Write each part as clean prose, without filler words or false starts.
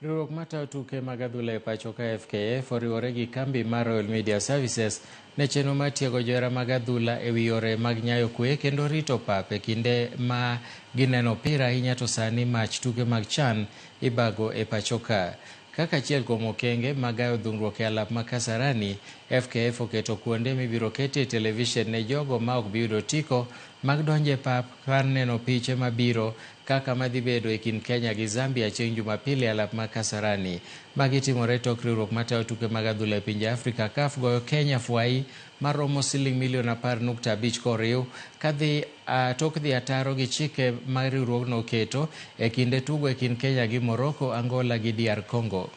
Riwruok matayo tuke mag adhula e pacho ka FKF oriwore gi kambi mar Royal Media Services ne chenro mar tiego johera mag adhula e wi yore mag nyayo kwe kendo rito pap e kinde ma gineno opira ahinya to sani mach tuke mag CHAN ibago e pacho ka. Kaka achiel kuom okenge mag gayo dhungruok e alap ma Kasarani, FKF oketo kuonde mibiro ketie televishen ne jogo ma ok bi yudo otiko mag donjo e pap kar neno piche mabiro kaka madhi bedo e kind Kenya gi Zambia chieng' Jumapil e alap ma Kasarani. Magi timore tok riwruok matayo tuke mag adhula e pinje Afrika CAF goyo Kenya fwai maromo siling milion 10.5 koriw kadhi tok dhi ataro gi chike ma riwruogno oketo e kinde tugo e kind Kenya gi Morocco, Angola gi DR Congo.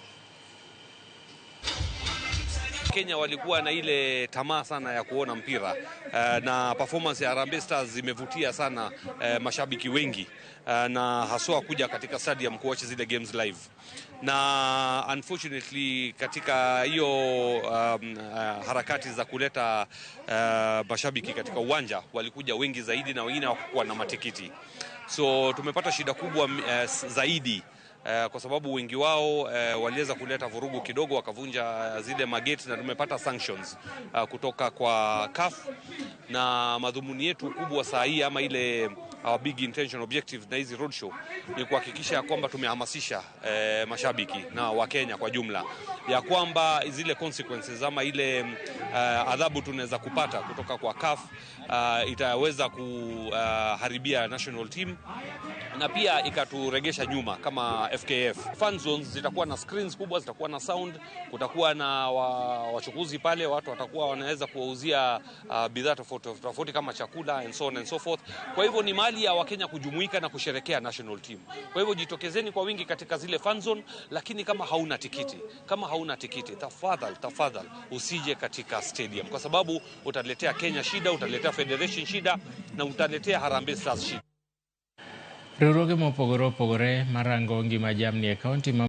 Kenya walikuwa na ile tamaa sana ya kuona mpira na performance ya Harambee Stars imevutia sana mashabiki wengi na haswa kuja katika stadium kuwatch zile games live, na unfortunately katika hiyo harakati za kuleta mashabiki katika uwanja walikuja wengi zaidi na wengine hawakuwa na matikiti, so tumepata shida kubwa zaidi kwa sababu wengi wao waliweza kuleta vurugu kidogo, wakavunja zile mageti na tumepata sanctions kutoka kwa CAF, na madhumuni yetu kubwa saa hii ama ile our big intention objective na hizi roadshow ni kuhakikisha ya kwamba tumehamasisha mashabiki na Wakenya kwa jumla ya kwamba zile consequences ama ile adhabu tunaweza kupata kutoka kwa CAF itaweza kuharibia national team na pia ikaturegesha nyuma kama FKF. Fan zones zitakuwa na screens kubwa, zitakuwa na sound, kutakuwa na wachukuzi pale, watu watakuwa wanaweza kuwauzia bidhaa tofauti tofauti kama chakula and so on and so forth. Kwa hivyo ni mahali ya Wakenya kujumuika na kusherekea national team. Kwa hivyo jitokezeni kwa wingi katika zile fan zone, lakini kama hauna tikiti, kama hauna tikiti, tafadhali tafadhali usije katika stadium, kwa sababu utaletea Kenya shida, utaletea federation shida na utaletea Harambee Stars shida. Riwruoge mopogore opogore marango ngima jamni e kaunti ma